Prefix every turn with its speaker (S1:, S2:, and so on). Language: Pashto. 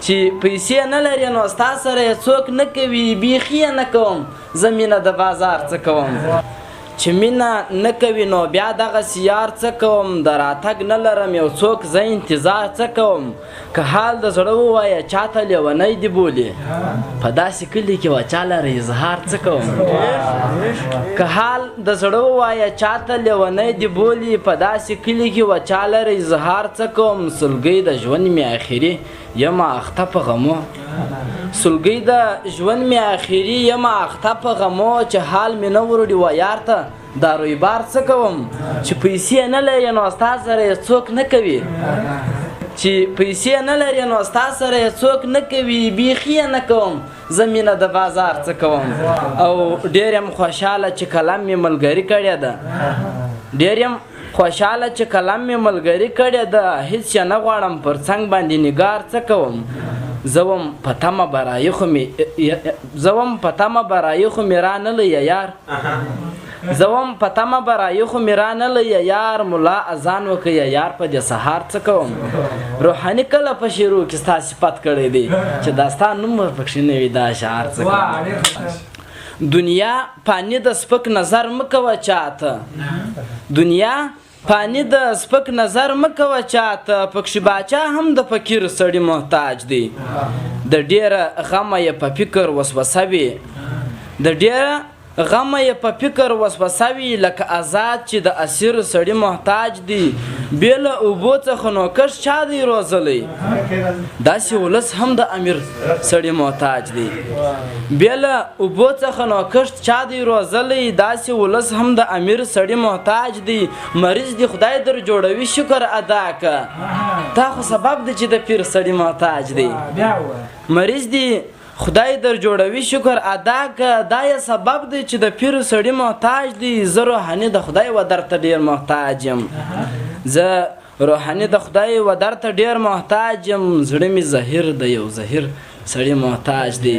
S1: چې پیسې نه لرې نو ستا سره یې څوک نه کوي، بیخي یې نه کوم زه مینه د بازار څه کوم. چې مینه نه کوي نو بیا دغسې یار څه کوم، د راتګ نه لرم یو څوک زه انتظار څه کوم. که حال د زړه ووایه چاته لیونی دي بولي، په داسې کلي کې وه چا لره اظهار څه کوم. که حال د زړه ووایه چاته لیونی دي بولي، په داسې کلي کې وه چا لره اظهار څه کوم. سلګۍ د ژوند مې اخري یمه اخته په غمو، سلګۍ د ژوند مې اخري یمه اخته په غمو، چې حال مې نه وروړي وه یار ته دا رویبار څه کوم. چې پیسې نه لرې نو ستا سره یې څوک نه کوي، چې پیسې نه لرې نو ستا سره یې څوک نه کوي، بیخي یې نه کوم زه مینه د بازار څه کوم. او ډېر یم خوشحاله چې قلم مې ملګري کړې ده، ډېر یم خوشحاله چې قلم مې ملګري کړې ده، هېڅ یې نه غواړم پر څنګ باندې نګار څه کوم. زه وم په تمه برایي خو مې، زه وم په تمه برایي خو مې رانه لیه یار، زه وم په تمه برایي خو مې رانه لیه یار، ملا اذان وکړه یار په دې سهار څه کوم. روحاني کله په شعرو کې ستا صفت کړی دی چې دا ستا نوم ورپکښې نه وي دا شعار څه کوم. دنیا پانی د سپک نظر مه کوه چاته، دنیا پانی د سپک نظر مه کوه چاته، پکښې باچا هم د فقیر سړي محتاج دی. د ډېره غمه یې په فکر وسوسه وي، د ډېره غمه یې په فکر وسوسه وي، لکه ازاد چې د اسیر سړي محتاج دی. بې له اوبو څخه نو کښت چا دی روزلی، داسې ولس هم د امیر سړي محتاج دی. بې له اوبو څخه نو کښت چا دی روزلی، داسې ولس هم د امیر سړي محتاج دی. مریض دی خدای در جوړوي شکر ادا که، دا خو سبب دی چې د پیر سړي محتاج دی. مریض دی خدای در جوړوي شکر ادا که، دا یې سبب دی چې د پیر سړي محتاج دی. زه روحاني د خدای و در ته ډېر محتاج یم، زه روحاني د خدای و در ته ډېر محتاج یم، زړه مې زهیر د یو زهیر سړي محتاج دی.